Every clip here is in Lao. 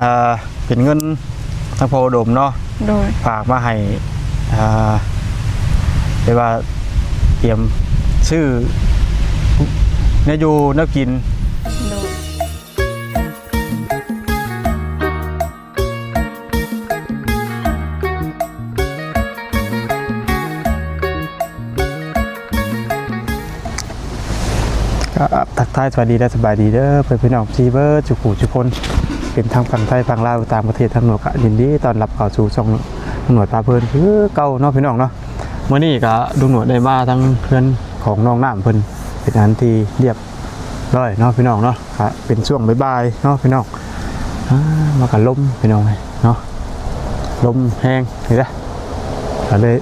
ອ່າ ເປັນເງິນທາງພໍ່ອຸດົມເນາະ ໂດຍ ຝາກມາໃຫ້ ອ່າ ແບບວ່າຕຽມຊື້ແນວຢູ່ແນວກິນ ໂດຍ ກໍທັກທາຍສະບາຍດີ ແລະ ສະບາຍດີເດີ ເພື່ອນພີ່ນ້ອງທີ່ເບິດສູ່ຜູ້ສູ່ຄົນ ເປັນທັງຝັ່ງໄທຝັ່ງລາວ ຕ່າງປະເທດ ທາງນອກ ກໍຍິນດີຕ້ອນຮັບເຂົ້າສູ່ຊ່ອງໜວດພາເພີນຄືເກົ່າເນາະ ພີ່ນ້ອງເນາະ. ມື້ນີ້ກໍລຸງໜວດໄດ້ມາທາງເຮືອນຂອງນ້ອງນ້ຳເພິ່ນ ເປັນອັນທີ່ລຽບ ร้อยเนาะพี่น้องเนาะ ก็เป็นช่วงบ่ายๆเนาะพี่น้อง อ่า มากับลมพี่น้องเนาะ ลมแฮงนี่แหละ ก็เลย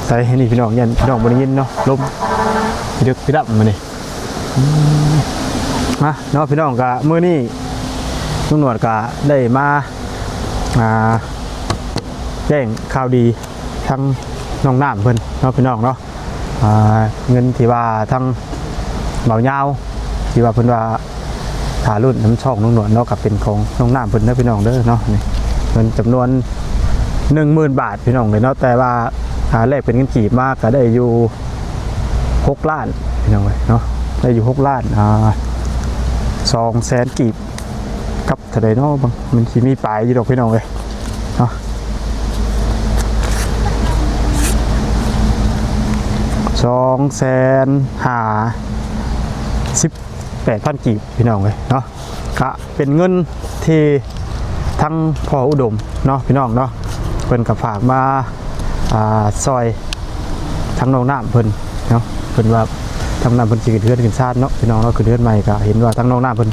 ใส่ให้นี่พี่น้อง ย่านพี่น้องบ่ได้ยินเนาะ ลมพี่ดึกพี่ดับมื้อนี้ อืม มาเนาะพี่น้อง ก็มื้อนี้ลุงหนวดก็ได้มา อ่า แจ้งข่าวดีทางน้องน้ำเพิ่นเนาะพี่น้องเนาะ อ่า เงินที่ว่าทางบ่าวยาว ที่ว่าเพิ่นว่าถ้ารุ่นนำช่องน้องหนวดเนาะ ก็เป็นของน้องน้ำเพิ่นเด้อพี่น้องเด้อเนาะ นี่เงินจำนวนหนึ่งหมื่นบาทพี่น้องเอ้ยเนาะ แต่ว่า อ่า แลกเป็นเงินกีบมาก็ได้อยู่หกล้านพี่น้องเอ้ยเนาะ ได้อยู่หกล้าน อ่า สองแสนกีบ กับเท่าใดเนาะ บาง มันสิมีปลายอยู่ดอกพี่น้องเอ้ยเนาะ สองแสนห้าสิบแปดพันกีบพี่น้องเอ้ยเนาะ ก็เป็นเงินที่ทางพ่ออุดมเนาะพี่น้องเนาะ เพิ่นก็ฝากมา อ่า ซ่อยทางน้องน้ำเพิ่นเนาะ เพิ่นว่าทางน้ำเพิ่นสิขึ้นเฮือนขึ้นซานเนาะพี่น้องเนาะ ขึ้นเฮือนใหม่ก็เห็นว่าทางน้องน้ำเพิ่น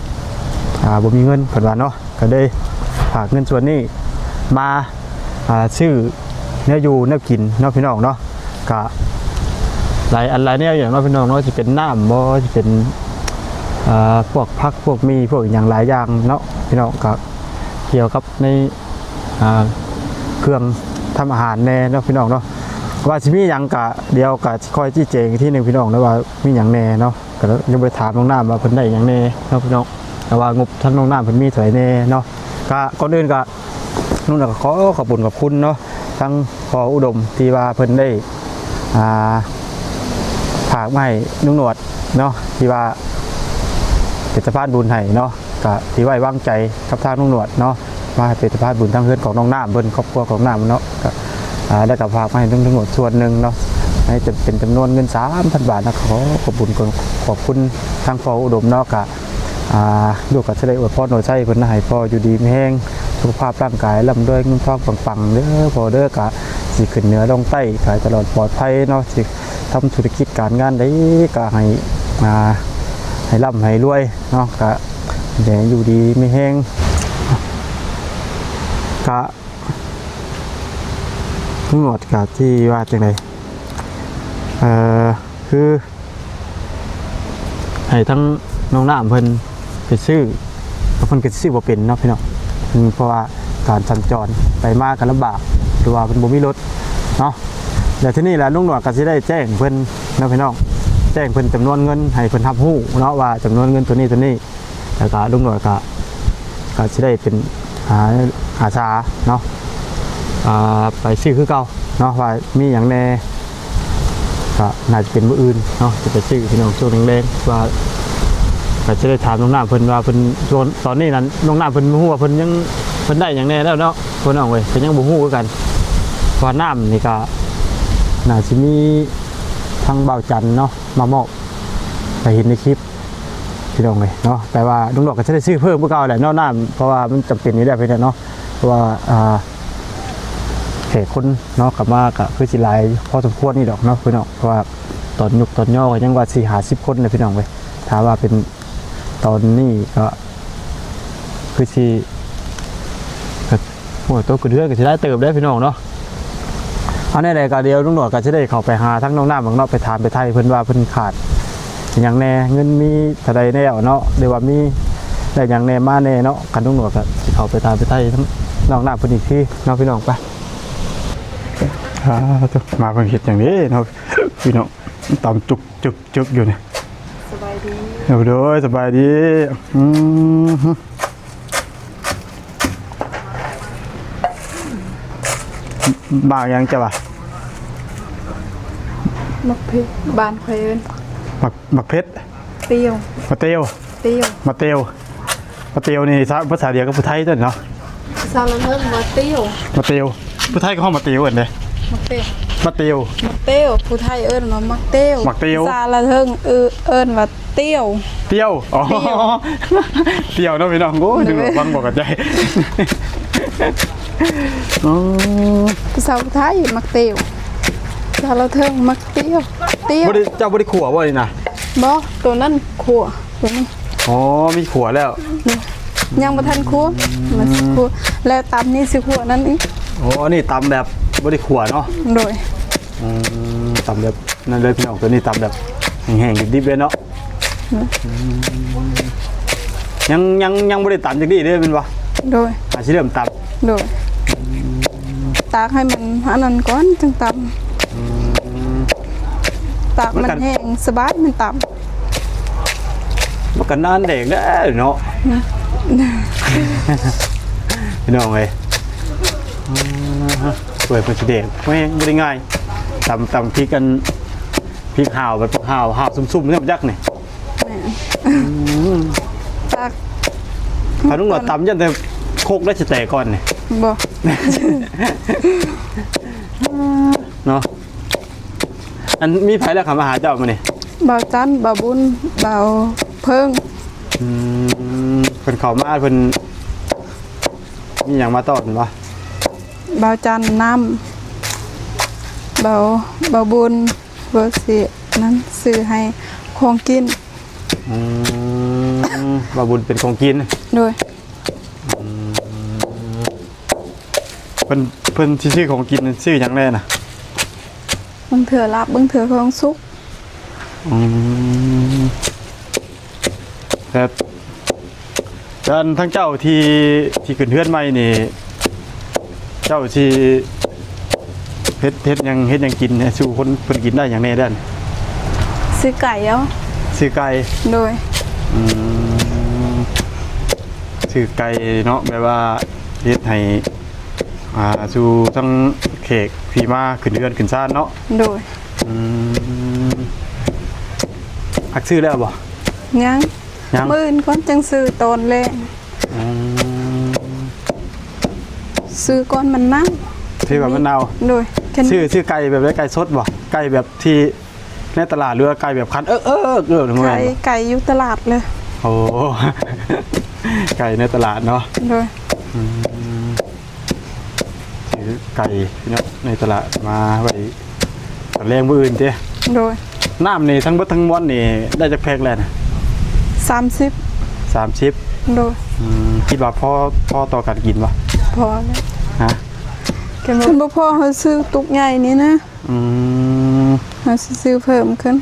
อ่า บ่มีเงินเพิ่นว่าเนาะ ก็เลยฝากเงินส่วนนี้มา อ่า ซื้อแนวอยู่แนวกินเนาะพี่น้องเนาะ ก็หลายอันหลายแนวอยู่เนาะพี่น้องเนาะ สิเป็นน้ำบ่ สิเป็น อ่า พวกผักพวกหมี่พวกอิหยังหลายอย่างเนาะพี่น้อง ก็เกี่ยวกับใน อ่า เครื่องทำอาหารแน่เนาะพี่น้องเนาะ ว่าสิมีหยังก็เดี๋ยวก็สิค่อยชี้แจงอีกทีหนึ่งพี่น้องเนาะ ว่ามีหยังแน่เนาะ ก็ยังบ่ได้ถามน้องน้ำว่าเพิ่นได้หยังแน่เนาะพี่น้อง แต่ว่างบทางน้องน้ำเพิ่นมีเท่าใดแน่เนาะ ก็ก่อนอื่นก็ ลุงหนวดก็ขอขอบคุณขอบคุณเนาะ ทั้งพ่ออุดมที่ว่าเพิ่นได้ อ่า ฝากมาให้ลุงหนวดเนาะ ที่ว่าเป็นสะพานบุญให้เนาะ ก็ที่ไว้วางใจกับทางลุงหนวดเนาะ มาให้เป็นสะพานบุญทางเฮือนของน้องน้ำเพิ่น ครอบครัวของน้ำเนาะ ก็ อ่า แล้วก็ฝากมาให้ลุงหนวดส่วนหนึ่งเนาะ ให้เป็นจำนวนเงินสามพันบาทนะ ขอขอบคุณขอบคุณทางพ่ออุดมเนาะ ก็ อ่า ลูกก็สิได้อวยพรอวยชัยเพิ่นนะ ให้พ่ออยู่ดีมีแฮง สุขภาพร่างกายร่ำรวยเงินทองปังๆเด้อพ่อเด้อ ก็สิขึ้นเหนือลงใต้ ขอให้ตลอดปลอดภัยเนาะ สิทำธุรกิจการงานใดก็ให้ อ่า ให้ร่ำให้รวยเนาะ ก็ให้อยู่ดีมีแฮง ก็ ตำรวจก็ที่ว่าจั่งใด เอ่อ คือ ให้ทั้งน้องน้ำเพิ่นไปซื้อ เพราะเพิ่นก็สิซื้อบ่เป็นเนาะพี่น้อง อืม เพราะว่าการสัญจรไปมาก็ลำบาก หรือว่าเพิ่นบ่มีรถเนาะ แล้วทีนี้แหละลุงหนวดก็สิได้แจ้งเพิ่นเนาะพี่น้อง แจ้งเพิ่นจำนวนเงินให้เพิ่นรับรู้เนาะ ว่าจำนวนเงินตัวนี้ตัวนี้ แล้วก็ลุงหนวดก็ ก็สิได้เป็น อา อาสาเนาะ อ่า ไปซื้อคือเก่าเนาะ ว่ามีหยังแน่ ก็น่าจะเป็นมื้ออื่นเนาะ จะไปซื้อพี่น้อง ช่วงแลงๆ ว่า ก็สิได้ถามน้องน้ำเพิ่นว่าเพิ่น ช่วงตอนนี้นั้นน้องน้ำเพิ่นบ่ฮู้ว่าเพิ่นยัง เพิ่นได้หยังแน่แล้วเนาะ พี่น้องเอ้ย ก็ยังบ่ฮู้คือกัน เพราะว่าน้ำนี่ก็น่าสิมีทางบ่าวจันเนาะ มามอบ ก็เห็นในคลิป พี่น้องเอ้ยเนาะ แต่ว่าลุงหนวดก็สิได้ซื้อเพิ่มคือเก่าแหละเนาะ น้ำ เพราะว่ามันจำเป็นอยู่แล้วพี่น้องเนาะ เพราะว่า อ่า แขกคนเนาะ เข้ามาก็คือสิหลายพอสมควรนี่ดอกเนาะพี่น้อง เพราะว่าตอนยุกตอนย่อก็ยังว่าสี่ห้าสิบคนเลยพี่น้องเอ้ย ถ้าว่าเป็นตอนนี้ก็คือสิ ก็ โอ้ย โตขึ้นเฮือนก็สิได้เติบได้พี่น้องเนาะ เอาแนวใดก็เดี๋ยวลุงหนวดก็สิได้เข้าไปหาทางน้องน้ำเบิ่งเนาะ ไปถามไปไถ่เพิ่นว่าเพิ่นขาดหยังแน่ เงินมีเท่าใดแน่เนาะ หรือว่ามีได้หยังแน่มาแน่เนาะ คันลุงหนวดก็สิเข้าไปถามไปไถ่ทางน้องน้ำเพิ่นอีกทีเนาะพี่น้อง ไป อ่า โถ่ มาเพิ่นเฮ็ดหยังเด้เนาะพี่น้อง ตำจุกจุกจุกอยู่นี่ สบายดี โอ้ โดย สบายดี อืม อืม ໝາກຫຍັງເຈົ້າວ່າ? ໝາກເຜັດ ບ້ານຂ້ອຍເອີ້ນ ໝາກ ໝາກເຜັດ ເຕວ ມາເຕວ ເຕວ ມາເຕວ ມາເຕວນີ້ພາສາດຽວກັບຜູ້ໄທຕົວເນາະ. ພາສາລາວເອີ້ນວ່າເຕວ ມາເຕວ. ຜູ້ໄທກໍຮ້ອງມາເຕວເອີ້ນເດ້ ມາເຕວ ມາເຕວ ມາເຕວ. ຜູ້ໄທເອີ້ນວ່າໝາກເຕວ ໝາກເຕວ. ພາສາລາວເອີ້ນ ເອີ້ນວ່າ ຕຽວ ຕຽວ ອໍ ຕຽວ ຕຽວເນາະພີ່ນ້ອງ. ໂອ້ຍ ເອີ ນຶກວ່າຟັງບໍ່ເຂົ້າໃຈ. ອໍ ພາສາໄທໝາກເຕວ ພາສາລາວເທິງໝາກຕຽວ ຕຽວ. ບໍ່ໄດ້ ເຈົ້າບໍ່ໄດ້ຂົ້ວບໍ່ນີ້ນະ? ບໍ່ ໂຕນັ້ນຂົ້ວ ໂຕນີ້. ອໍ ມີຂົ້ວແລ້ວ ຍັງບໍ່ທັນຂົ້ວ ອືມ ມັນຊິຂົ້ວ ແລ້ວຕຳນີ້ຊິຂົ້ວນັ້ນອີກ. ອໍ ອັນນີ້ຕຳແບບບໍ່ໄດ້ຂົ້ວເນາະ? ໂດຍ. ອືມ ຕຳແບບນັ້ນເລີຍພີ່ນ້ອງ ຕົວນີ້ຕຳແບບແຫ້ງໆ ດິບໆ ເລີຍເນາະ. ອືມ ອືມ ຍັງ ຍັງ ຍັງບໍ່ໄດ້ຕຳຈັກດີ້ເດ້ແມ່ນບໍ່? ໂດຍ. ອາ ຊິເລີ່ມຕຳ ໂດຍ. ອືມ ຕາກໃຫ້ມັນອັນນັ້ນກ່ອນຈຶ່ງຕຳ. ອືມ ຕາກມັນ ມັນກໍແຫ້ງສະບາຍມັນຕຳ ມັນກໍນານແດງແລ້ວເນາະ. ອືມ ພີ່ນ້ອງເອີຍ ເອີ ເປີດເພິ່ນຊິແດງແມ່ງບໍ່ໄດ້ງ່າຍ ຕຳ ຕຳພິກ ອັນ ພິກຫາວ ບັດພວກຫາວ ຫາວຊຸ່ມໆ ແມ່ນບໍ່ຈັກນີ້. ແມ່ນ ອືມ ຈັກ ຄັນລຸງຫຼອດຕຳ ຢ້ານແຕ່ຄົກໄດ້ຊິແຕກກ່ອນນີ້ ບໍ່ ເນາະ. ອັນ ມີໃຜແລ້ວເຂົ້າມາຫາເຈົ້າມື້ນີ້? ບ່າວຈັນ ບ່າວບຸນ ບ່າວເພິ່ງ. ອືມ ເພິ່ນເຂົ້າມາ ເພິ່ນມີຫຍັງມາຕ້ອນບໍ່? ບ່າວຈັນນຳ ບ່າວ ບ່າວບຸນ ບໍ່ຊິນັ້ນ ຊື້ໃຫ້ຂອງກິນ. ອືມ ບ່າວບຸນເປັນຂອງກິນ ໂດຍ. ອືມ ເພິ່ນ ເພິ່ນຊິຊື້ຂອງກິນ ຊື້ຫຍັງແດ່ນະ? ບາງເທື່ອລາບ ບາງເທື່ອຂອງສຸກ. ອືມ ແລ້ວ ແລ້ວອັນທາງເຈົ້າທີ່ ທີ່ຂຶ້ນເຮືອນໃໝ່ນີ້ ເຈົ້າຊິເຮັດ ເຮັດຫຍັງ ເຮັດຫຍັງກິນໃຫ້ສູ່ຄົນເພິ່ນກິນໄດ້ຫຍັງແດ່ເດ້? ຊື້ໄກ່ເອົາ ຊື້ໄກ່ ໂດຍ. ອືມ ຊື້ໄກ່ເນາະ ແບບວ່າເຮັດໃຫ້ ອ່າ ສູ່ທັງແຂກທີ່ມາຂຶ້ນເຮືອນຂຶ້ນຊານເນາະ ໂດຍ. ອືມ ຮັກຊື້ແລ້ວບໍ່? ຍັງ ຍັງ ມື້ອື່ນກ່ອນຈັ່ງຊື້ຕອນແລງ. ອືມ ຊື້ກ່ອນມັນເນົ່າ ທີ່ວ່າມັນເນົ່າ ໂດຍ. ຊື້ ຊື້ໄກ່ແບບໃດ? ໄກ່ສົດບໍ່? ໄກ່ແບບທີ່ໃນຕະຫຼາດ ຫຼືວ່າໄກ່ແບບຄັນເອິກໆ ເອີ້ນ ໄກ່ ໄກ່ຢູ່ຕະຫຼາດເລີຍ. ໂອ້ ໄກ່ໃນຕະຫຼາດເນາະ ໂດຍ. ອືມ ຊື້ໄກ່ພີ່ນ້ອງໃນຕະຫຼາດມາໄວ້ຕອນແລງມື້ອື່ນເດ້ ໂດຍ. ນ້ຳນີ້ທັງເບິດທັງມວນນີ້ໄດ້ຈັກແພັກແລ້ວນະ? ສາມສິບ ສາມສິບ ໂດຍ. ອືມ ຄິດວ່າພໍ ພໍຕໍ່ການກິນບໍ່? ພໍແລ້ວ ຮະ ຄັນບໍ່ພໍເຮົາຊື້ຕຸກໃຫຍ່ນີ້ນະ. ອືມ ເຮົາຊິຊື້ເພີ່ມຂຶ້ນ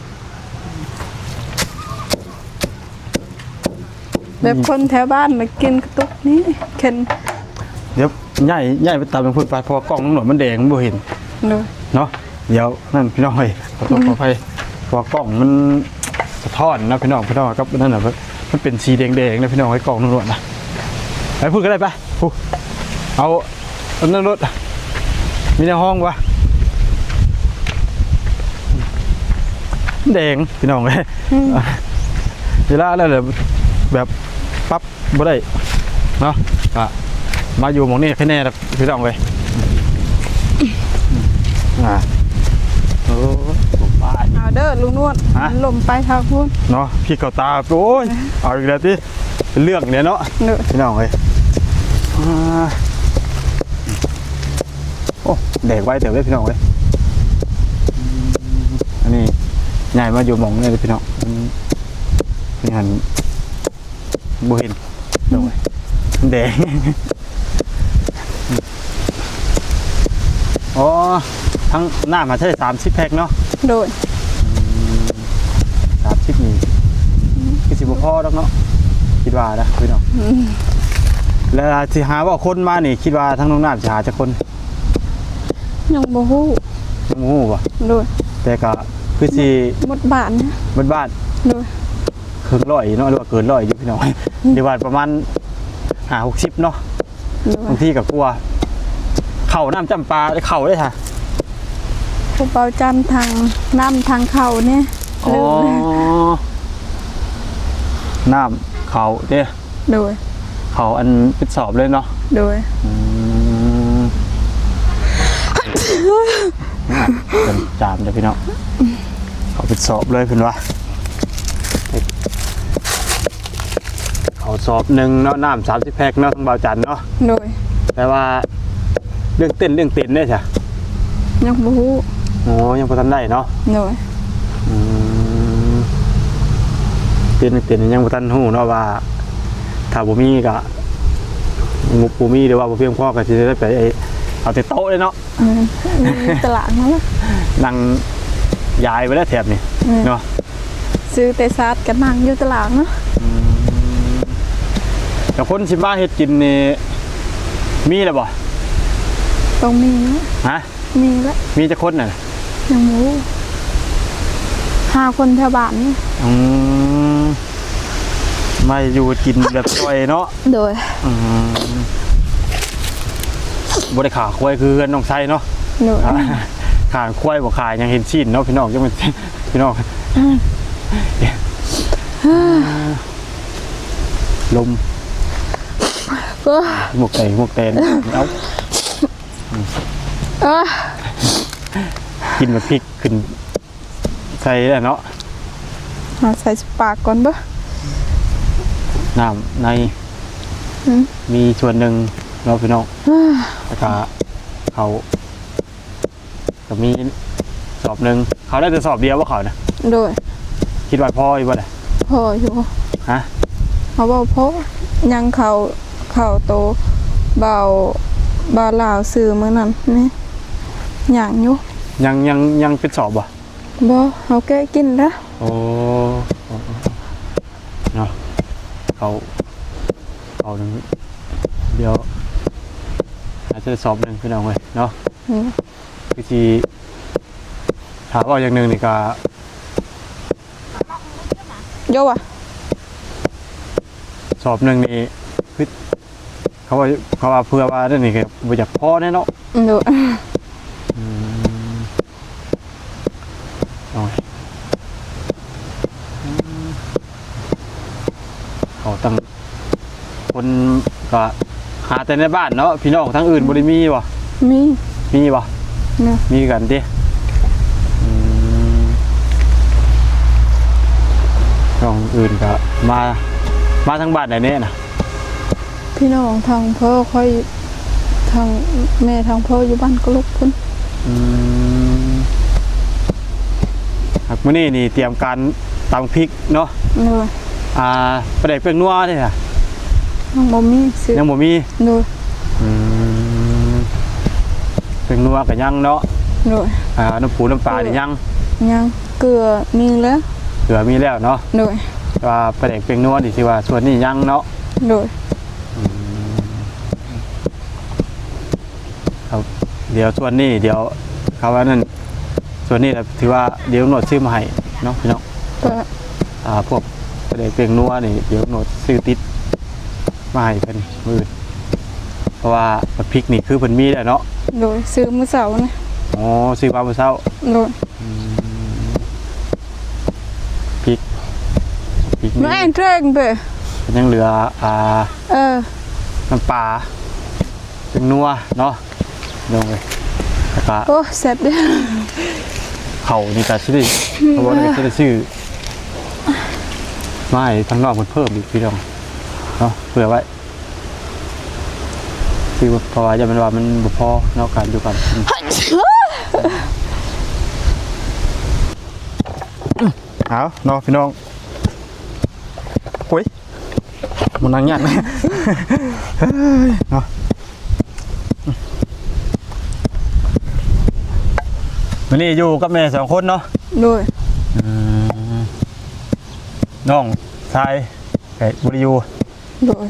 ແບບຄົນແຖວບ້ານມາກິນກະຕຸກນີ້ເຄັນ. ດຽວຍ້າຍ ຍ້າຍໄປຕຳທາງພຸ້ນໄປ ເພາະວ່າກ້ອງລຸງໜວດມັນແດງ ມັນບໍ່ເຫັນ ໂດຍ ເນາະ. ດຽວນັ້ນພີ່ນ້ອງເອີຍ ຂໍໂທດຂໍອະໄພ ເພາະວ່າກ້ອງມັນສະທ້ອນນະພີ່ນ້ອງ ພີ່ນ້ອງ ກັບນັ້ນນະ ມັນເປັນສີແດງໆນະພີ່ນ້ອງເອີຍ ກ້ອງລຸງໜວດນະ. ໄປພຸ້ນກໍໄດ້ ໄປ ພຸ້ນ ເອົາ ອັນນັ້ນໂລດ ມີແນວຮອງວະ ແດງພີ່ນ້ອງເອີຍ. ອືມ ເວລາແລ້ວແບບປັບບໍ່ໄດ້ເນາະ ກະມາຢູ່ໝ່ອງນີ້ແຄ່ແນ່ລະພີ່ນ້ອງເອີຍ. ອ່າ ໂອ້ ລົມປາຍ ເອົາເດີລຸງນວດ ຮະ ລົມໄປທາງພຸ້ນເນາະ. ພີ້ເຂົ້າຕາ ໂອ້ຍ ເອົາອີກແລ້ວຕິ ເປັນເລື່ອງແລ້ວເນາະ ໂດຍ ພີ່ນ້ອງເອີຍ. ອ່າ ໂອ້ ແດກໄວເຕີບເດ້ພີ່ນ້ອງເອີຍ. ອັນນີ້ຍ້າຍມາຢູ່ໝ່ອງນີ້ເດ້ພີ່ນ້ອງ ມັນ ນີ້ຫັ້ນບໍ່ເຫັນ ໂດຍ ມັນແດງ. ອໍ ທັງນ້ຳຫາໃຊ້ສາມສິບແພັກເນາະ ໂດຍ. ອືມ ສາມສິບນີ້ຄືຊິບໍ່ພໍດອກເນາະ ຄິດວ່ານະພີ່ນ້ອງ. ອືມ ແລ້ວຊິຫາເວົ້າຄົນມານີ້ ຄິດວ່າທາງນ້ອງນ້ຳຊິຫາຈັກຄົນ? ຍັງບໍ່ຮູ້ ຍັງບໍ່ຮູ້ບໍ່? ໂດຍ ແຕ່ກະຄືຊິໝົດບ້ານ ໝົດບ້ານ ໂດຍ. ເຄິ່ງຮ້ອຍເນາະ ຫຼືວ່າເກີນຮ້ອຍຢູ່ພີ່ນ້ອງ ອືມ ເດວ່າປະມານຫ້າຫົກສິບເນາະ ໂດຍ ບາງທີກໍກວ່າ ເຂົ້ານ້ຳຈຳປາ ເຂົ້າເດ້ຊະ ຜູ້ເບົາຈັນ ທາງນ້ຳທາງເຂົ້ານີ້. ອໍ ລືມແລ້ວ ນ້ຳເຂົ້າເດ້. ໂດຍ ເຂົ້າອັນເປັນສອບເລີຍເນາະ. ໂດຍ ອືມ ເພິ່ນຈາມເດີພີ່ນ້ອງ ເຂົ້າເປັນສອບເລີຍເພິ່ນວ່າ. ເຂົ້າສອບໜຶ່ງເນາະ ນ້ຳສາມສິບແພັກເນາະ ທາງບ່າວຈັນເນາະ. ໂດຍ ແຕ່ວ່າເລື່ອງເຕັ້ນເລື່ອງເຕັນເດ້ຊະ ຍັງບໍ່ຮູ້. ໂອ້ ຍັງບໍ່ທັນໄດ້ເນາະ. ໂດຍ ອືມ ເຕັ້ນເຕັນຍັງບໍ່ທັນຮູ້ເນາະວ່າ ຖ້າບໍ່ມີກະ ບໍ່ ບໍ່ມີ ຫຼືວ່າບໍ່ພຽງພໍກະຊິໄດ້ໄປເອົາແຕ່ໂຕະເດ້ເນາະ. ອືມ ມີຕະຫຼາດຫັ້ນລະ ນັ່ງຢາຍໄປແລ້ວແຖບນີ້ ອືມ ເນາະ. ຊື້ແຕ່ຊາດກໍນັ່ງຢູ່ຕະຫຼາດເນາະ. ອືມ ແລ້ວຄົນຊິມາເຮັດກິນນີ້ມີແລ້ວບໍ່? ຕ້ອງມີແລ້ວ. ຮະ? ມີແລ້ວ. ມີຈັກຄົນນະ? ຍັງບໍ່ຮູ້ ຫ້າຄົນແຖວບ້ານນີ້. ອືມ ມາຢູ່ກິນແບບຊ່ອຍເນາະ. ໂດຍ ອືມ ບໍ່ໄດ້ຂາຍຄວາຍຄືເຮືອນນ້ອງໄຊເນາະ. ໂດຍ ຂາຍຄວາຍບໍ່ຂາຍຫຍັງ ເຫັນຊີ້ນເນາະພີ່ນ້ອງ ຈັ່ງແມ່ນພີ່ນ້ອງ. ອືມ ລົມ ໂອ້ຍ ໝວກໄກ່ ໝວກແຕນ ເອົາ ເອີ ກິນໝາກພິກຂຶ້ນໃສ່ແລ້ວເນາະ. ເອົາໃສ່ປາກກ່ອນເບິ່ງ ນ້ຳໃນ ອືມ ມີສ່ວນໜຶ່ງເນາະພີ່ນ້ອງ ແລ້ວກະເຂົ້າ ກໍມີສອບໜຶ່ງ. ເຂົາໄດ້ແຕ່ສອບດຽວບໍ່ເຂົານະ? ໂດຍ ຄິດວ່າພໍຢູ່ບໍ່ນະ? ພໍຢູ່. ຮະ? ເຂົາເວົ້າພໍ ຍັງເຂົ້າ ເຂົ້າໂຕບ່າວ ບ່າວລາວຊື້ມື້ນັ້ນນີ້ ຍັງຢູ່. ຍັງ ຍັງ ຍັງເປັນສອບບໍ່? ບໍ່ ເຮົາແກະກິນລະ. ໂອ້ ເນາະ ເຂົາ ເຂົ້າໜຶ່ງ ດຽວ ອາດຈະໄດ້ສອບໜຶ່ງພີ່ນ້ອງເອີຍເນາະ. ອືມ ຄືຊິ ຖ້າເວົ້າຢ່າງໜຶ່ງນີ້ກະ ໂຍວ່າ ສອບໜຶ່ງນີ້ຄື ເຂົາວ່າ ເຂົາວ່າເພື່ອວ່ານັ້ນນີ້ກະບໍ່ຢາກພໍແນ່ເນາະ. ໂດຍ ອືມ ເອົາ ເອົາຕັ້ງ ຄົນກໍຫາແຕ່ໃນບ້ານເນາະ ພີ່ນ້ອງທາງອື່ນບໍ່ໄດ້ມີບໍ່? ມີ ມີບໍ່? ມີ ມີຄືກັນຕິ? ອືມ ນ້ອງອື່ນກໍມາ ມາທາງບ້ານໃດແດ່ນະ? ພີ່ນ້ອງທາງພໍ່ຂ້ອຍ ທາງແມ່ທາງພໍ່ຢູ່ບ້ານກະລຸກພຸ້ນ. ອືມ ມື້ນີ້ນີ້ຕຽມການຕຳພິກເນາະ. ໂດຍ ອ່າ ປາແດກແປ້ງນົວເດ້ ຍັງບໍ່ມີ ຍັງບໍ່ມີ. ໂດຍ ອືມ ແປ້ງນົວກໍຍັງເນາະ. ໂດຍ ອ່າ ນ້ຳປູນ້ຳປານີ້ຍັງ ຍັງ ເກືອມີແລ້ວ ເກືອມີແລ້ວເນາະ. ໂດຍ ແຕ່ວ່າປາແດກແປ້ງນົວນີ້ຖືວ່າສ່ວນນີ້ຍັງເນາະ. ໂດຍ ອືມ ເອົາ ດຽວສ່ວນນີ້ ດຽວເຂົາວ່ານັ້ນ ສ່ວນນີ້ລະຖືວ່າດຽວນວດຊື້ມາໃຫ້ເນາະພີ່ນ້ອງ. ກໍ ອ່າ ພວກປາແດກແປ້ງນົວນີ້ ດຽວນວດຊື້ຕິດມາໃຫ້ເພິ່ນມື້ອື່ນ ເພາະວ່າບັກພິກນີ້ຄືເພິ່ນມີແລ້ວເນາະ. ໂດຍ ຊື້ມື້ເຊົ້ານະ. ອໍ ຊື້ມາມື້ເຊົ້າ. ໂດຍ ອືມ ພິກ ພິກນີ້ ແມ່ນເທິງເດີ້ ຍັງເຫຼືອ ອ່າ ເອີ ນ້ຳປາ ແປ້ງນົວເນາະ ພີ່ນ້ອງເອີຍ. ແລ້ວກະ ໂອ້ ແຊບເດີ້ ເຂົ້ານີ້ກະຊິໄດ້ ເພາະວ່ານີ້ກະຊິໄດ້ຊື້ມາໃຫ້ທາງນ້ອງເພິ່ນເພີ່ມອີກພີ່ນ້ອງເນາະ ເພື່ອໄວ້ ຄື ເພາະວ່າຢ້ານແມ່ນວ່າມັນບໍ່ພໍເນາະ ການຢູ່ການກິນ. ເອົາເນາະພີ່ນ້ອງ ໂອ້ຍ ບໍ່ນັ່ງຍາກເນາະ. ມື້ນີ້ຢູ່ກັບແມ່ສອງຄົນເນາະ. ໂດຍ ອືມ ນ້ອງຊາຍກໍບໍ່ໄດ້ຢູ່. ໂດຍ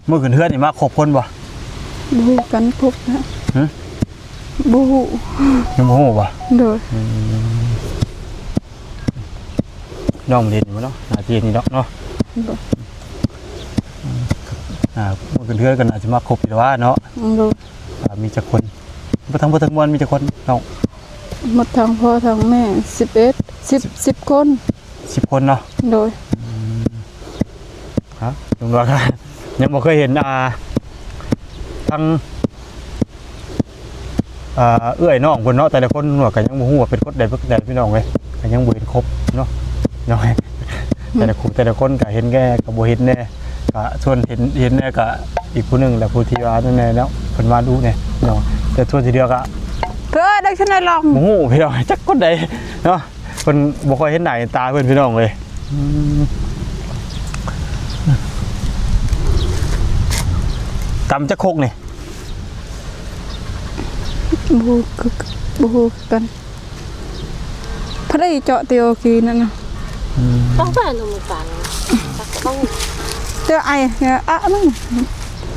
ມື້ຂຶ້ນເຮືອນນີ້ມາຄົບຄົນບໍ່? ບໍ່ຮູ້ກັນຄົບນະ. ຫຶ? ບໍ່ຮູ້ ຍັງບໍ່ຮູ້ບໍ່? ໂດຍ ອືມ ນ້ອງມາຫຼິ້ນຢູ່ເນາະ ໜ້າທີ່ນີ້ເນາະ ເນາະ. ໂດຍ ອ່າ ມື້ຂຶ້ນເຮືອນກໍໜ້າຊິມາຄົບຢູ່ແລ້ວວ່າເນາະ. ໂດຍ ວ່າມີຈັກຄົນ ບໍ່ທັງໝົດທັງມວນມີຈັກຄົນນ້ອງ? ໝົດທັງພໍ່ທັງແມ່ສິບເອັດ ສິບ ສິບຄົນ. ສິບຄົນເນາະ? ໂດຍ. ອືມ ຮະ ລຸງຫຼວງກໍຍັງບໍ່ເຄີຍເຫັນ ອ່າ ທັງ ອ່າ ເອື້ອຍນ້ອງເພິ່ນເນາະ ແຕ່ລະຄົນ ລຸງຫຼວງກໍຍັງບໍ່ຮູ້ວ່າເປັນຄົນໃດເປັນໃດ ພີ່ນ້ອງເອີຍ ກໍຍັງບໍ່ເຫັນຄົບເນາະ ເນາະ. ອືມ ແຕ່ລະຄູ່ແຕ່ລະຄົນກໍເຫັນແດ່ ກໍບໍ່ເຫັນແດ່ ກໍສ່ວນເຫັນ ເຫັນແດ່ກໍອີກຜູ້ໜຶ່ງແຫຼະ ຜູ້ທີ່ວ່ານັ້ນແດ່ເນາະ ເພິ່ນວ່າດຸແດ່ເນາະ ແຕ່ສ່ວນທີ່ເຫຼືອກໍ ເອີ ໄດ້ເທົ່ານັ້ນລອງ ບໍ່ຮູ້ພີ່ນ້ອງ ຈັກຄົນໃດເນາະ. ເພິ່ນບໍ່ຄ່ອຍເຫັນໜ້າເຫັນຕາເພິ່ນ ພີ່ນ້ອງເອີຍ. ອືມ ຕຳຈັກຄົກນີ້? ບໍ່ຮູ້ຄື ບໍ່ຮູ້ຄືກັນ. ເພິ່ນໄດ້ເຈາະຕິໂອກີນັ້ນນະ. ອືມ ຕ້ອງໄປນຳກັນ ຕ້ອງ ເຈົ້າໄອ ອະ ນັ້ນ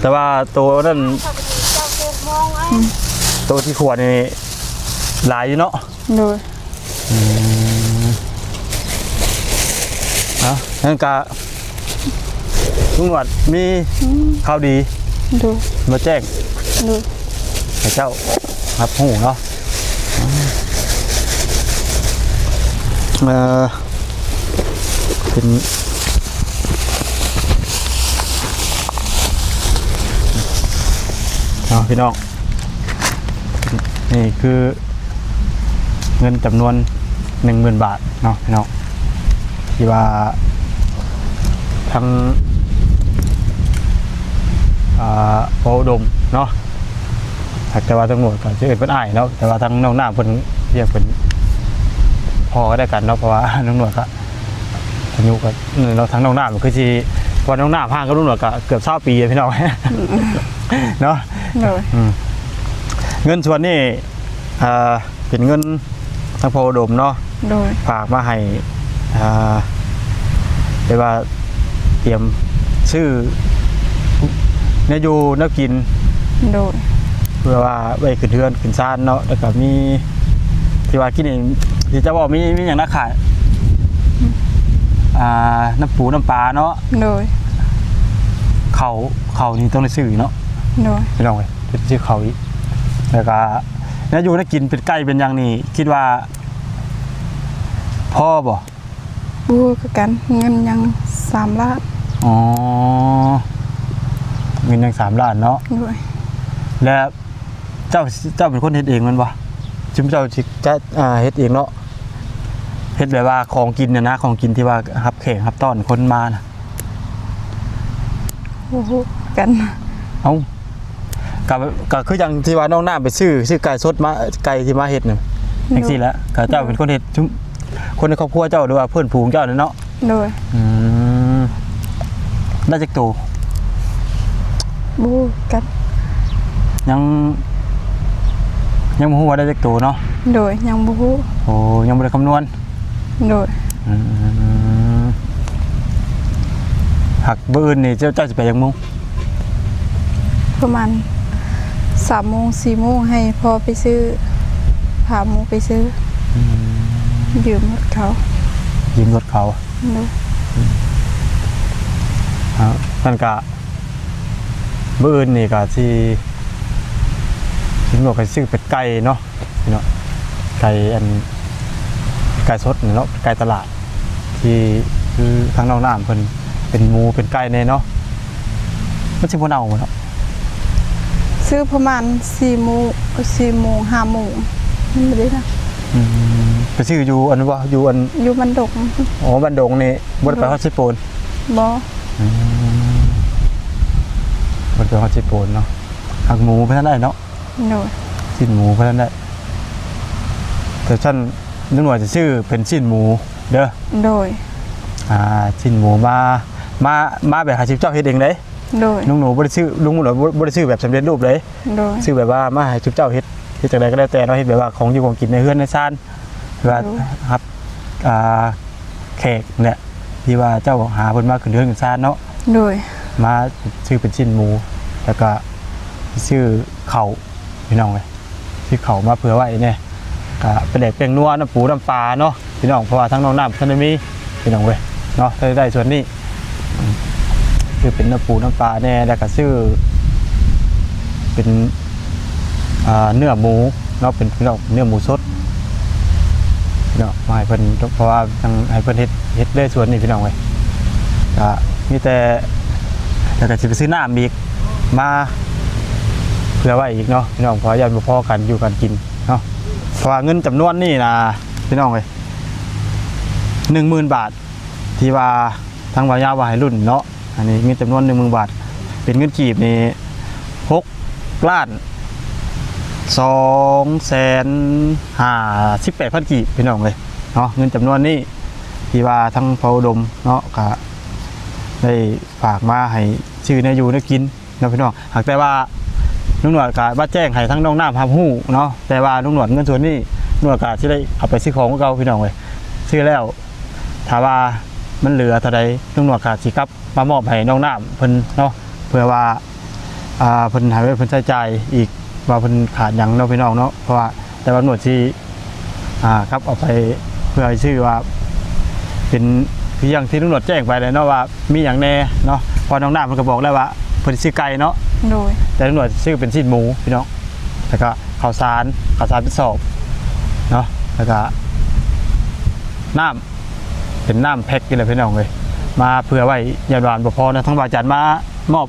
ແຕ່ວ່າໂຕນັ້ນ ເຈົ້າເກັບມອງໄວ້ ອືມ ໂຕທີ່ຂວດນີ້ຫຼາຍຢູ່ເນາະ. ໂດຍ. ອືມ ເອົາ ນັ້ນກະ ລຸງໜວດມີ ອືມ ຂ່າວດີ ໂດຍ ມາແຈ້ງ ໂດຍ ໃຫ້ເຈົ້າຮັບຮູ້ເນາະ. ເອີ ເປັນ ເນາະ ພີ່ນ້ອງ ນີ້ຄືເງິນຈຳນວນໜຶ່ງໝື່ນບາດເນາະ ພີ່ນ້ອງ ທີ່ວ່າທາງ ອ່າ ພໍ່ອຸດົມເນາະ ແຕ່ວ່າທາງໜວດກໍຊິເອີ້ນເພິ່ນອ້າຍເນາະ ແຕ່ວ່າທາງນ້ອງນ້ຳເພິ່ນຮຽກເພິ່ນພໍ່ກໍແລ້ວກັນເນາະ ເພາະວ່ານ້ອງໜວດກໍ ອາຍຸກໍເນາະ ທາງນ້ອງນ້ຳກໍຄືຊິ ເພາະວ່ານ້ອງນ້ຳຫ່າງກັບລຸງໜວດກໍເກືອບຊາວປີແລ້ວ ພີ່ນ້ອງ ເນາະ. ໂດຍ. ອືມ ເງິນສ່ວນນີ້ ອ່າ ເປັນເງິນທາງພໍ່ອຸດົມເນາະ ໂດຍ ຝາກມາໃຫ້ ອ່າ ແບບວ່າຕຽມຊື້ແນວຢູ່ແນວກິນ ໂດຍ ເພື່ອວ່າໄວ້ຂຶ້ນເຮືອນຂຶ້ນຊານເນາະ ແລ້ວກໍມີ ທີ່ວ່າກິນນີ້ ທີ່ເຈົ້າເວົ້າມີ ມີຫຍັງນະຂາຍ? ອືມ ອ່າ ນ້ຳປູນ້ຳປາເນາະ ໂດຍ ເຂົ້າ ເຂົ້ານີ້ຕ້ອງໄດ້ຊື້ເນາະ ໂດຍ ພີ່ນ້ອງເອີຍ ໄປຊື້ເຂົ້າອີກ ແລ້ວກະແນວຢູ່ແນວກິນ ເປັນໄກ່ເປັນຫຍັງນີ້ ຄິດວ່າພໍບໍ່? ບໍ່ຮູ້ຄືກັນ ເງິນຍັງສາມລ້ານ. ອໍ ເງິນຍັງສາມລ້ານເນາະ ໂດຍ ແລ້ວ ເຈົ້າ ເຈົ້າເປັນຄົນເຮັດເອງແມ່ນບໍ່? ຊຸມເຈົ້າຊິຈັດ ອ່າ ເຮັດເອງເນາະ ເຮັດແບບວ່າຂອງກິນນະນະ ຂອງກິນທີ່ວ່າຮັບແຂກຮັບຕ້ອນຄົນມານະ. ບໍ່ຮູ້ກັນ. ເອົ້າ ກໍ ກໍຄືຈັ່ງທີ່ວ່ານ້ອງນ້ຳໄປຊື້ ຊື້ໄກ່ສົດມາ ໄກ່ທີ່ມາເຮັດນະ ໂດຍ ຈັ່ງຊີ້ແຫຼະ ກໍເຈົ້າເປັນຄົນເຮັດ ຊຸມ ຄົນໃນຄອບຄົວເຈົ້າ ຫຼືວ່າເພື່ອນຝູງເຈົ້ານີ້ເນາະ? ໂດຍ. ອືມ ໄດ້ຈັກໂຕ? ບໍ່ຮູ້ກັນ ຍັງ ຍັງບໍ່ຮູ້ວ່າໄດ້ຈັກໂຕເນາະ? ໂດຍ ຍັງບໍ່ຮູ້. ໂອ້ ຍັງບໍ່ໄດ້ຄຳນວນ? ໂດຍ. ອືມ ຫາກມື້ອື່ນນີ້ເຈົ້າ ເຈົ້າຊິໄປຈັກໂມງ? ປະມານສາມໂມງ ສີ່ໂມງ ໃຫ້ພໍ່ໄປຊື້ ພາໝູ່ໄປຊື້. ອືມ ຢືມລົດເຂົາ ຢືມລົດເຂົາ. ໂດຍ. ອືມ ເອົາ ນັ້ນກະ ມື້ອື່ນນີ້ກະຊິ ຊິລວກໃຫ້ຊື້ເປັດໄກ່ເນາະ ພີ່ນ້ອງ ໄກ່ອັນ ໄກ່ສົດນີ້ເນາະ ໄກ່ຕະຫຼາດ ທີ່ຄືທາງນ້ອງນ້ຳເພິ່ນເປັນໝູເປັນໄກ່ແດ່ເນາະ ມັນຊິບໍ່ເນົ່າບໍ່ເນາະ? ຊື້ປະມານສີ່ໂມງ ສີ່ໂມງ ຫ້າໂມງ ມັນບໍ່ໄດ້ນະ. ອືມ ໄປຊື້ຢູ່ອັນນັ້ນບໍ່? ຢູ່ອັນ ຢູ່ບ້ານດົງ. ອໍ ບ້ານດົງນີ້ບໍ່ໄດ້ໄປຮອດເຊໂປນ? ບໍ່. ອືມ ບໍ່ໄດ້ໄປຮອດເຊໂປນເນາະ. ຫາກໝູບໍ່ທັນໄດ້ເນາະ? ໂດຍ. ຊີ້ນໝູບໍ່ທັນໄດ້. ແຕ່ຊັ້ນລຸງໜວດຈະຊື້ເປັນຊີ້ນໝູເດີ. ໂດຍ. ອ່າ ຊີ້ນໝູມາ ມາ ມາແບບໃຫ້ຊຸມເຈົ້າເຮັດເອງເດ້. ໂດຍ. ລຸງໜວດບໍ່ໄດ້ຊື້ ລຸງໜວດບໍ່ ບໍ່ໄດ້ຊື້ແບບສຳເລັດຮູບເດ້. ໂດຍ. ຊື້ແບບວ່າມາໃຫ້ຊຸມເຈົ້າເຮັດ ເຮັດຈັ່ງໃດກໍແລ້ວແຕ່ເນາະ ເຮັດແບບວ່າຂອງຢູ່ຂອງກິນໃນເຮືອນໃນຊານ ແບບວ່າ ໂດຍ ຮັບ ອ່າ ແຂກແຫຼະ ທີ່ວ່າເຈົ້າຫາເພິ່ນມາຂຶ້ນເຮືອນຂຶ້ນຊານເນາະ. ໂດຍ. ມາຊື້ເປັນຊີ້ນໝູ ແລ້ວກະຊື້ເຂົ້າ ພີ່ນ້ອງເອີຍ ຊື້ເຂົ້າມາເຜື່ອໄວ້ແດ່ ກະປາແດກແປ້ງນົວ ນ້ຳປູນ້ຳປາເນາະ ພີ່ນ້ອງ ເພາະວ່າທາງນ້ອງນ້ຳບໍ່ທັນໄດ້ມີ ພີ່ນ້ອງເອີຍເນາະ ໄດ້ ໄດ້ສ່ວນນີ້ ອືມ ຊື້ເປັນນ້ຳປູນ້ຳປາແດ່ ແລ້ວກະຊື້ເປັນ ອ່າ ເນື້ອໝູເນາະ ເປັນ ພີ່ນ້ອງ ເນື້ອໝູສົດເນາະ ມາໃຫ້ເພິ່ນ ເພາະວ່າທາງ ໃຫ້ເພິ່ນເຮັດ ເຮັດເລີຍສວນນີ້ ພີ່ນ້ອງເອີຍ. ກະມີແຕ່ ແລ້ວກະຊິໄປຊື້ນ້ຳອີກ ມາເພື່ອໄວ້ອີກເນາະ ພີ່ນ້ອງ ເພາະວ່າຢ້ານບໍ່ພໍການຢູ່ການກິນເນາະ. ເພາະວ່າເງິນຈຳນວນນີ້ນະ ພີ່ນ້ອງເອີຍ ໜຶ່ງໝື່ນບາດ ທີ່ວ່າທາງບ່າວຍາວວ່າໃຫ້ລຸ້ນເນາະ. ອັນນີ້ເງິນຈຳນວນໜຶ່ງໝື່ນບາດ ເປັນເງິນກີບນີ້ ຫົກລ້ານສອງແສນຫ້າສິບແປດພັນກີບ ພີ່ນ້ອງເອີຍເນາະ. ເງິນຈຳນວນນີ້ ທີ່ວ່າທາງພໍ່ອຸດົມເນາະ ກະໄດ້ຝາກມາໃຫ້ຊື້ແນວຢູ່ແນວກິນເນາະ ພີ່ນ້ອງ. ຫາກແຕ່ວ່າລຸງໜວດກະມາແຈ້ງໃຫ້ທາງນ້ອງນ້ຳຮັບຮູ້ເນາະ ແຕ່ວ່າລຸງໜວດເງິນສ່ວນນີ້ ລຸງໜວດກະຊິໄດ້ເອົາໄປຊື້ຂອງຄືເກົ່າ ພີ່ນ້ອງເອີຍ. ຊື້ແລ້ວ ຖ້າວ່າມັນເຫຼືອເທົ່າໃດ ລຸງໜວດກະຊິກັບ ມາມອບໃຫ້ນ້ອງນ້ຳເພິ່ນເນາະ ເພື່ອວ່າ ອ່າ ເພິ່ນໃຫ້ໄວ້ເພິ່ນໃຊ້ຈ່າຍອີກ ວ່າເພິ່ນຂາດຫຍັງເນາະ ພີ່ນ້ອງເນາະ. ເພາະວ່າແຕ່ວ່າໜວດຊິ ອ່າ ກັບເອົາໄປເພື່ອໃຫ້ຊື້ວ່າ ເປັນຄືຢ່າງທີ່ລຸງໜວດແຈ້ງໄປແຫຼະເນາະ ວ່າມີຫຍັງແດ່ເນາະ. ເພາະນ້ອງນ້ຳເພິ່ນກໍບອກແລ້ວວ່າເພິ່ນຊິຊື້ໄກ່ເນາະ ໂດຍ ແຕ່ລຸງໜວດຊື້ເປັນຊີ້ນໝູ ພີ່ນ້ອງ ແລ້ວກໍເຂົ້າສານ ເຂົ້າສານເປັນສອບເນາະ ແລ້ວກໍນ້ຳ ເປັນນ້ຳແພັກນີ້ແຫຼະ ພີ່ນ້ອງເອີຍ ມາເພື່ອໄວ້ ຢ້ານວ່າບໍ່ພໍນະ. ທາງບ່າວຈັນມາມອບ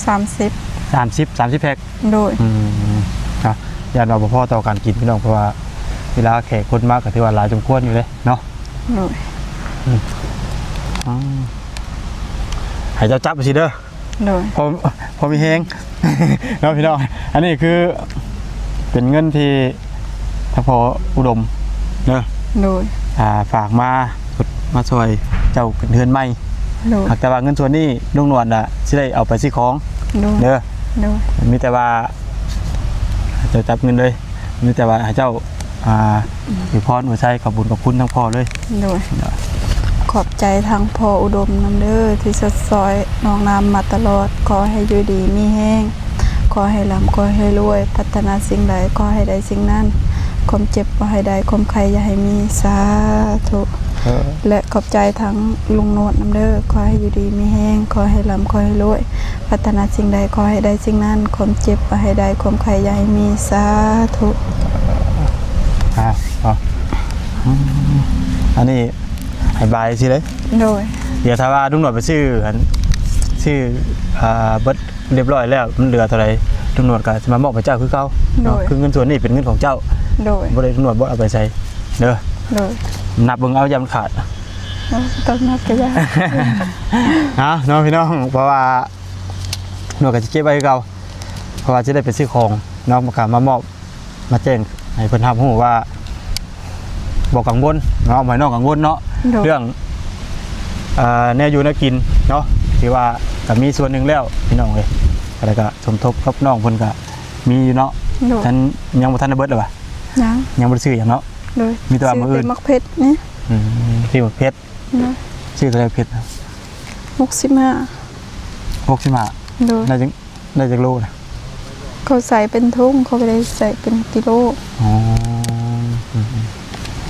ສາມສິບ ສາມສິບ ສາມສິບແພັກ ໂດຍ ອືມ ເນາະ ຢ້ານວ່າບໍ່ພໍຕໍ່ການກິນ ພີ່ນ້ອງ ເພາະວ່າເວລາແຂກຄົນມາກໍຖືວ່າຫຼາຍສົມຄວນຢູ່ເດ້ເນາະ ໂດຍ ອືມ ອືມ ໃຫ້ເຈົ້າຈັບໄປຊິເດີ ໂດຍ ພໍ ພໍມີແຮງເນາະ ພີ່ນ້ອງ. ອັນນີ້ຄືເປັນເງິນທີ່ ທາງພໍ່ອຸດົມເດີ ໂດຍ ອ່າ ຝາກມາ ມາຊ່ວຍເຈົ້າຂຶ້ນເຮືອນໃໝ່ ໂດຍ ຫາກແຕ່ວ່າເງິນສ່ວນນີ້ລຸງໜວດນະຊິໄດ້ເອົາໄປຊື້ຂອງ ໂດຍ ເດີ ໂດຍ ມີແຕ່ວ່າເຈົ້າຈັບເງິນເລີຍ ມີແຕ່ວ່າໃຫ້ເຈົ້າ ອ່າ ອວຍພອນອວຍໄຊ ຂອບບຸນຂອບຄຸນທາງພໍ່ເລີຍ ໂດຍ ໂດຍ ຂອບໃຈທາງພໍ່ອຸດົມນຳເດີ ທີ່ຊົດຊ່ອຍນ້ອງນ້ຳມາຕະຫຼອດ ຂໍໃຫ້ຢູ່ດີມີແຮງ ຂໍໃຫ້ລ່ຳ ຂໍໃຫ້ລວຍ ປາດຖະໜາສິ່ງໃດ ຂໍໃຫ້ໄດ້ສິ່ງນັ້ນ ຄວາມເຈັບບໍ່ໃຫ້ໄດ້ ຄວາມໄຂ້ຢ່າໃຫ້ມີ ສາທຸ ເອີ ແລະ ຂອບໃຈທາງລຸງໂນດນຳເດີ ຂໍໃຫ້ຢູ່ດີມີແຮງ ຂໍໃຫ້ລ່ຳ ຂໍໃຫ້ລວຍ ປາດຖະໜາສິ່ງໃດ ຂໍໃຫ້ໄດ້ສິ່ງນັ້ນ ຄວາມເຈັບບໍ່ໃຫ້ໄດ້ ຄວາມໄຂ້ຢ່າໃຫ້ມີ ສາທຸ ອ່າ ເນາະ ອືມ ອັນນີ້ໃຫ້ບາຍຊິເດ້ ໂດຍ ດຽວຖ້າວ່າລຸງໂນດໄປຊື້ ອັນ ຊື້ ອ່າ ເບິດ ຮຽບຮ້ອຍແລ້ວ ມັນເຫຼືອເທົ່າໃດ ຕຳຫຼວດກໍຊິມາມອບໃຫ້ເຈົ້າຄືເກົ່າເນາະ ໂດຍ ຄືເງິນສ່ວນນີ້ເປັນເງິນຂອງເຈົ້າ ໂດຍ ບໍ່ໄດ້ ຕຳຫຼວດບໍ່ເອົາໄປໃສເດີ ໂດຍ ນັບເບິ່ງເອົາ ຢ້ານມັນຂາດ ເອີ ຕ້ອງນັບກໍຍາກ ເອົາເນາະ ພີ່ນ້ອງ ເພາະວ່າຕຳຫຼວດກໍຊິເກັບໄວ້ຄືເກົ່າ ເພາະວ່າຊິໄດ້ໄປຊື້ຂອງເນາະ ມັນກໍມາມອບ ມາແຈ້ງໃຫ້ເພິ່ນຮັບຮູ້ວ່າບໍ່ກັງວົນເນາະ ໃຫ້ນ້ອງກັງວົນເນາະ ໂດຍ ເລື່ອງ ເອີ ແນວຢູ່ແນວກິນເນາະ ຖືວ່າກໍມີສ່ວນໜຶ່ງແລ້ວພີ່ນ້ອງເອີຍ ແລ້ວກໍສົມທົບກັບນ້ອງເພິ່ນກໍມີຢູ່ເນາະ ໂດຍ ທັນ ຍັງບໍ່ທັນໄດ້ເບິດເລີຍຫວາ ຍັງ ຍັງບໍ່ໄດ້ຊື້ຫຍັງເນາະ ໂດຍ ມີແຕ່ວ່າມື້ອື່ນ ຊື້ແຕ່ໝາກເຜັດນີ້ ອືມ ຊື້ໝາກເຜັດ ໂດຍ ຊື້ເທົ່າໃດເຜັດນະ ຫົກສິບຫ້າ ຫົກສິບຫ້າ ໂດຍ ໄດ້ຈັ່ງ ໄດ້ຈັກໂລນະ? ເຂົາໃສ່ເປັນຖົງ ເຂົາບໍ່ໄດ້ໃສ່ເປັນກິໂລ. ອໍ ອືມ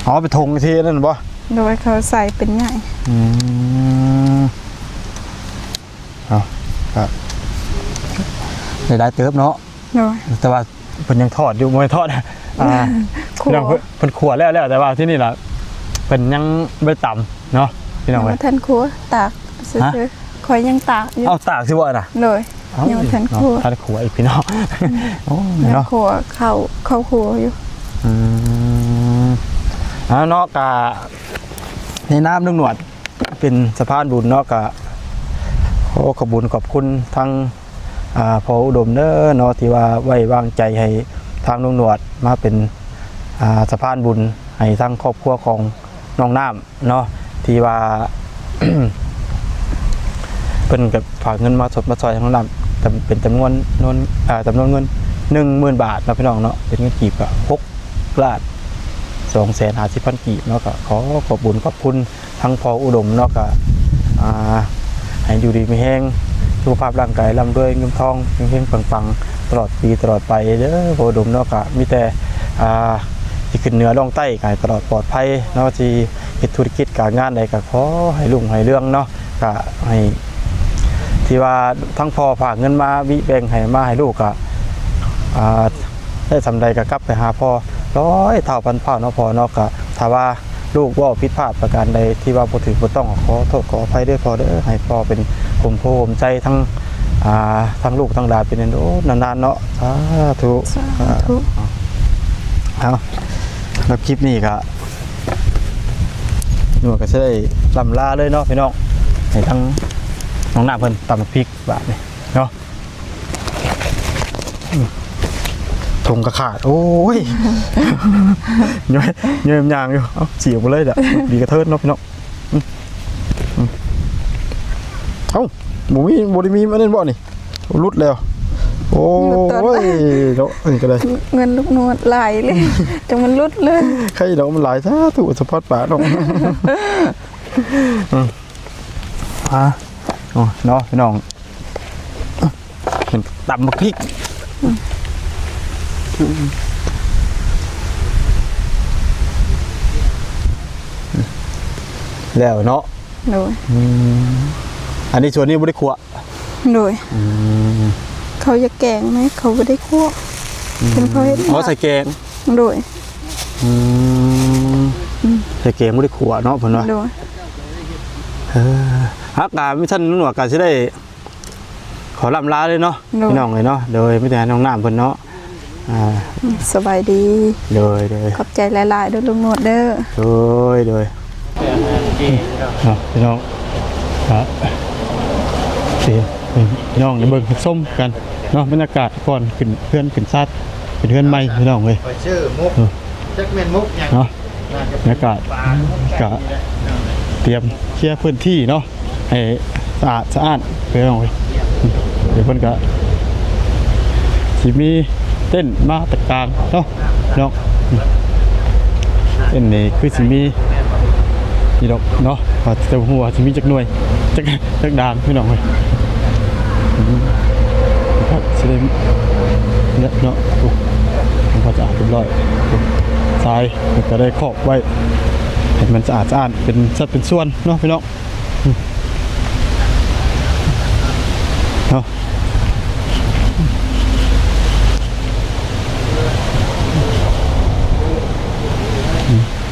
ໆ ອໍ ເປັນຖົງທີ່ນັ້ນບໍ່? ໂດຍ ເຂົາໃສ່ເປັນໃຫຍ່. ອືມ ເອົາ ກໍໄດ້ຫຼາຍເຕີບເນາະ. ໂດຍ ແຕ່ວ່າເພິ່ນຍັງທອດຢູ່ ບໍ່ແມ່ນທອດ ອ່າ ຂົ້ວ ເພິ່ນ ເພິ່ນຂົ້ວແລ້ວ ແລ້ວ ແຕ່ວ່າທີ່ນີ້ລະ ເພິ່ນຍັງບໍ່ໄດ້ຕຳເນາະ ພີ່ນ້ອງເອີຍ. ຍັງບໍ່ທັນຂົ້ວ ຕາກຊື່ໆ. ຂ້ອຍຍັງຕາກຢູ່. ເອົ້າ ຕາກຊື່ບໍ່ນະ? ໂດຍ ເອົ້າ ຍັງບໍ່ທັນຂົ້ວ ເນາະ ທັນຂົ້ວອີກພີ່ນ້ອງ. ໂອ້ຍ ຍັງ ເນາະ ຂົ້ວເຂົ້າ ເຂົ້າຂົ້ວຢູ່. ອືມ ເອົາເນາະ ກະໃນນາມລຸງໜວດເປັນສະພານບຸນເນາະ ກະຂໍຂອບບຸນຂອບຄຸນທາງ ອ່າ ພໍ່ອຸດົມເດີເນາະ ທີ່ວ່າໄວ້ວາງໃຈໃຫ້ທາງລຸງໜວດມາເປັນ ອ່າ ສະພານບຸນໃຫ້ທາງຄອບຄົວຂອງນ້ອງນ້ຳ ເນາະ ທີ່ວ່າ ເພິ່ນກໍຝາກເງິນມາຊົດມາຊ່ອຍທາງນ້ອງນ້ຳ ຈຳ ເປັນຈຳນວນ ນວນ ເອີ ຈຳນວນເງິນໜຶ່ງໝື່ນບາດເນາະ ພີ່ນ້ອງເນາະ ເປັນເງິນກີບກໍຫົກລ້ານສອງແສນຫ້າສິບພັນກີບເນາະ. ກໍຂໍຂອບບຸນຂອບຄຸນທາງພໍ່ອຸດົມເນາະ ກໍ ອ່າ ໃຫ້ຢູ່ດີມີແຮງ ສຸຂະພາບຮ່າງກາຍລ່ຳລວຍເງິນທອງ ເຮັງໆ ປັງໆ ຕະຫຼອດປີຕະຫຼອດໄປເດີພໍ່ອຸດົມເນາະ. ກໍມີແຕ່ ອ່າ ທີ່ຂຶ້ນເໜືອລ່ອງໃຕ້ ກໍໃຫ້ຕະຫຼອດປອດໄພເນາະ ທີ່ ເຮັດທຸລະກິດການງານໃດກໍຂໍໃຫ້ຮຸ່ງໃຫ້ເຮືອງເນາະ. ກໍໃຫ້ ທີ່ວ່າທັງພໍ່ຝາກເງິນມາວິແບ່ງໃຫ້ ມາໃຫ້ລູກ ກໍ ອ່າ ໄປ ໄດ້ສ່ຳໃດກໍກັບໄປຫາພໍ່ຮ້ອຍເທົ່າພັນເທົ່າເນາະພໍ່ເນາະ. ກໍຖ້າວ່າລູກເວົ້າຜິດພາດປະການໃດທີ່ວ່າບໍ່ຖືກບໍ່ຕ້ອງ ກໍຂໍໂທດຂໍອະໄພເດີພໍ່ເດີ ໃຫ້ພໍ່ເປັນຮົ່ມໂພຮົ່ມໃຈທັງ ອ່າ ທັງລູກທັງຫຼານເປັນນານໆເນາະ. ສາທຸ ສາທຸ. ເອົາ ສຳລັບຄລິບນີ້ກໍ ນ້ອງນວດກໍຊິໄດ້ລ່ຳລາເລີຍເນາະພີ່ນ້ອງ ໃຫ້ທາງນ້ອງນ້ຳເພິ່ນຕຳບັກພິກບາດນີ້ເນາະ. ອືມ ຖົງກະຂາດ ໂອ້ຍ ຍ້ອຍ ຍ້ອຍຍ່າງຢູ່. ເອົ້າ ສຽບບໍ່ເລີຍລະ ດີກະເທີນເນາະພີ່ນ້ອງ. ອືມ ອືມ ເອົ້າ ບໍ່ມີ ບໍ່ໄດ້ມີອັນນັ້ນບໍ່ນີ້? ຫຼຸດແລ້ວ ໂອ້ຍ ເນາະ ອັນນີ້ກໍໄດ້ ເງິນລູກນວດຫຼາຍເລີຍ ຈັ່ງມັນຫຼຸດເລີຍ. ໃຄດອກມັນຫຼາຍ ສາທຸ ສະພອດປາກເນາະ. ອືມ ອ່າ ໂອ້ ເນາະພີ່ນ້ອງ ເຫັນຕຳບັກພິກ ແລ້ວເນາະ. ໂດຍ ອືມ ອັນນີ້ສ່ວນນີ້ບໍ່ໄດ້ຂົ້ວ. ໂດຍ ອືມ ເຂົາຢາກແກງນະ ເຂົາບໍ່ໄດ້ຂົ້ວ. ອືມ ເພິ່ນເຂົາເຮັດ ອໍ ໃສ່ແກງ. ໂດຍ ອືມ ອືມ ໃສ່ແກງບໍ່ໄດ້ຂົ້ວເນາະ ເພິ່ນວ່າ. ໂດຍ ເອີ ຫາກະມີທ່ານໜວດກະຊິໄດ້ຂໍລ່ຳລາເລີຍເນາະ ໂດຍ ພີ່ນ້ອງເອີຍເນາະ. ໂດຍ ມີແຕ່ໃຫ້ນ້ອງນ້ຳເພິ່ນເນາະ ອ່າ ສະບາຍດີ. ໂດຍ ໂດຍ ຂອບໃຈຫຼາຍໆເດີລຸງໜວດເດີ. ໂດຍ ໂດຍ ເນາະ ພີ່ນ້ອງ ອ່າ ພີ່ນ້ອງໄດ້ເບິ່ງໄດ້ຊົມກັນເນາະ ບັນຍາກາດກ່ອນຂຶ້ນເຮືອນຂຶ້ນຊານ ເປັນເຮືອນໃໝ່ພີ່ນ້ອງເອີຍ. ຂ້ອຍຊື້ໝົກ ເອີ ຈັກແມ່ນໝົກຫຍັງເນາະ. ບັນຍາກາດກະຕຽມເຄຍພື້ນທີ່ເນາະ ໃຫ້ສະອາດສະອ້ານ ພີ່ນ້ອງເອີຍ. ດຽວເພິ່ນກະຊິມີເຕັນມາຕະກາງເນາະ ເນາະ ເຕັນນີ້ຄືຊິມີຢູ່ດອກເນາະ ແຕ່ບໍ່ຮູ້ວ່າຊິມີຈັກໜ່ວຍ ຈັກ ຈັກດາງ ພີ່ນ້ອງເອີຍ. ອືມ ຊິໄດ້ເນາະ ໂອ້ ທຳຄວາມສະອາດຮຽບຮ້ອຍ ຊາຍ ເພິ່ນກໍໄດ້ຄອກໄວ້ ໃຫ້ມັນສະອາດສະອ້ານ ເປັນສັດເປັນສ່ວນເນາະ ພີ່ນ້ອງ ເນາະ.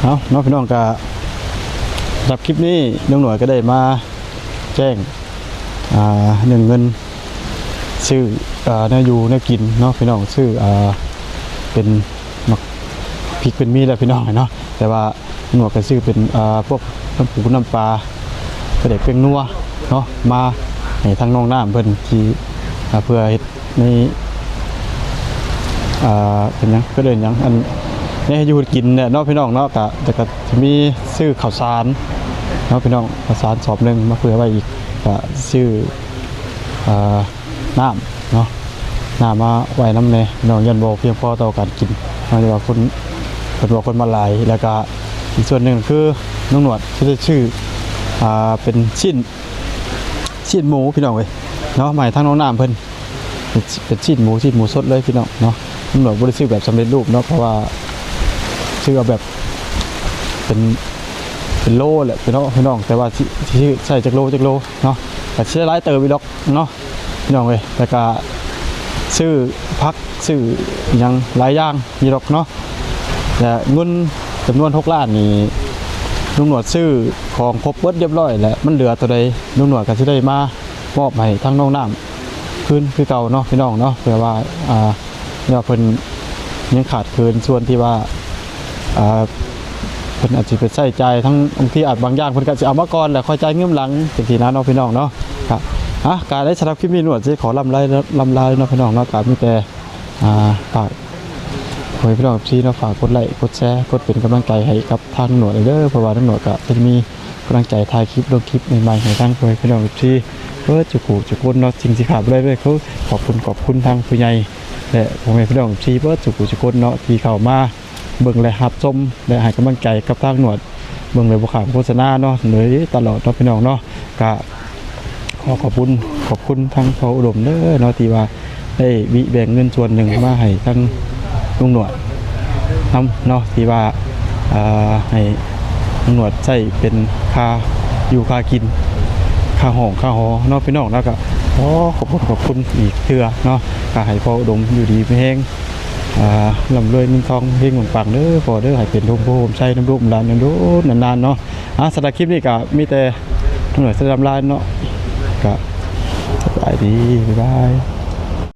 ເອົາເນາະ ພີ່ນ້ອງ ກະສຳລັບຄລິບນີ້ ລຸງໜວດກໍໄດ້ມາແຈ້ງ ອ່າ ເລື່ອງເງິນ ຊື້ ອ່າ ແນວຢູ່ແນວກິນເນາະ ພີ່ນ້ອງ ຊື້ ອ່າ ເປັນໝາກພິກເປັນມີແລ້ວ ພີ່ນ້ອງເນາະ ແຕ່ວ່າໜວດກໍຊື້ເປັນ ອ່າ ພວກນ້ຳປູນ້ຳປາ ປາແດກແປ້ງນົວເນາະ ມາໃຫ້ທາງນ້ອງນ້ຳເພິ່ນທີ່ ອ່າ ເພື່ອເຮັດໃນ ອ່າ ເປັນຫຍັງ ເຂົາເອີ້ນຫຍັງ ອັນ ໃນຢູ່ກິນແຫຼະເນາະ ພີ່ນ້ອງເນາະ. ກະ ແຕ່ກະຊິມີຊື້ເຂົ້າສານເນາະ ພີ່ນ້ອງ ເຂົ້າສານສອບໜຶ່ງມາເຜື່ອໄວ້ອີກ ກະຊື້ ອ່າ ນ້ຳເນາະ ນ້ຳມາໄວ້ນຳແດ່ເນາະ ຢ້ານບໍ່ພຽງພໍຕໍ່ການກິນເນາະ ເພາະວ່າຄົນ ເພິ່ນວ່າຄົນມາຫຼາຍ. ແລ້ວກະອີກສ່ວນໜຶ່ງຄືລຸງໜວດຊິໄດ້ຊື້ ອ່າ ເປັນຊີ້ນ ຊີ້ນໝູພີ່ນ້ອງເອີຍເນາະ ມາໃຫ້ທາງນ້ອງນ້ຳເພິ່ນ ເປັນ ເປັນຊີ້ນໝູ ຊີ້ນໝູສົດເລີຍພີ່ນ້ອງເນາະ. ລຸງໜວດບໍ່ໄດ້ຊື້ແບບສຳເລັດຮູບເນາະ ເພາະວ່າຊື້ເອົາແບບເປັນ ເປັນໂລແຫຼະພີ່ນ້ອງ ພີ່ນ້ອງ ແຕ່ວ່າຊິ ຊິໃສ່ຈັກໂລ ຈັກໂລເນາະ ກະຊິໄດ້ຫຼາຍເຕີບອີກດອກເນາະ ພີ່ນ້ອງເອີຍ. ແລ້ວກະຊື້ຜັກ ຊື້ຫຍັງຫຼາຍຢ່າງຢູ່ດອກເນາະ ແລະ ເງິນຈຳນວນຫົກລ້ານນີ້ ລຸງໜວດຊື້ຂອງຄົບເບິດຮຽບຮ້ອຍແລ້ວ ມັນເຫຼືອໂຕໃດ ລຸງໜວດກໍຊິໄດ້ມາມອບໃຫ້ທາງນ້ອງນ້ຳຄືນຄືເກົ່າເນາະ ພີ່ນ້ອງເນາະ. ເພື່ອວ່າ ອ່າ ເພາະວ່າເພິ່ນຍັງຂາດເຂີນສ່ວນທີ່ວ່າ ອ່າ ເພິ່ນອາດຊິໄປໃຊ້ຈ່າຍທາງ ບາງທີອາດບາງຢ່າງເພິ່ນກໍຊິເອົາມາກ່ອນ ແລ້ວຄ່ອຍຈ່າຍເງິນຫຼັງ ຈັ່ງຊີ້ນະເນາະ ພີ່ນ້ອງເນາະ. ກະ ອ່າ ກະໄດ້ສຳລັບຄລິບນີ້ ໜວດຊິຂໍລ່ຳລາ ລ່ຳລາເນາະ ພີ່ນ້ອງເນາະ. ກະມີແຕ່ ອ່າ ຝາກ ຂໍໃຫ້ພີ່ນ້ອງເອັຟຊີເນາະ ຝາກກົດໄລ້ ກົດແຊ ກົດເປັນກຳລັງໃຈໃຫ້ກັບທາງໜວດເດີ ເພາະວ່າທາງໜວດກະຈະມີກຳລັງໃຈຖ່າຍຄລິບ ລົງຄລິບໃໝ່ໆ ໃຫ້ທາງພໍ່ແມ່ພີ່ນ້ອງເອັຟຊີເບິດທຸກຜູ້ທຸກຄົນເນາະ. ສິ່ງທີ່ຂາດບໍ່ໄດ້ເລີຍຄືຂອບຄຸນ ຂອບຄຸນທາງຜູ້ໃຫຍ່ ແລະ ພໍ່ແມ່ພີ່ນ້ອງເອັຟຊີເບິດທຸກຜູ້ທຸກຄົນເນາະ ທີ່ເຂົ້າມາເບິ່ງ ແລະ ຮັບຊົມ ແລະ ໃຫ້ກຳລັງໃຈກັບທາງໜວດ ເບິ່ງໂດຍບໍ່ຂ້າມໂຄສະນາເນາະ ໂດຍຕະຫຼອດເນາະ ພີ່ນ້ອງເນາະ. ກະ ຂໍຂອບຄຸນ ຂອບຄຸນທາງພໍ່ອຸດົມເດີເນາະ ທີ່ວ່າໄດ້ຫວີແບ່ງເງິນສ່ວນໜຶ່ງມາໃຫ້ທາງລຸງໜວດນຳເນາະ ທີ່ວ່າ ເອີ ໃຫ້ລຸງໜວດໃຊ້ເປັນຄ່າຢູ່ຄ່າກິນ ຄ່າຫ້ອງຄ່າຫໍເນາະ ພີ່ນ້ອງເນາະ. ກະຂໍຂອບຄຸນ ຂອບຄຸນອີກເທື່ອເນາະ ກະໃຫ້ພໍ່ອຸດົມຢູ່ດີມີແຮງ ອ່າ ລ່ຳລວຍເງິນທອງເຮງປັງໆເດີພໍ່ເດີ ໃຫ້ເປັນຮົ່ມໂພຮົ່ມໄຊນຳລູກນຳຫຼານນານໆເນາະ. ອ່າ ສຳລັບຄລິບນີ້ກໍມີແຕ່ໜ່ວຍສະດຳລາຍເນາະ ກໍສະບາຍດີ ບາຍບາຍ.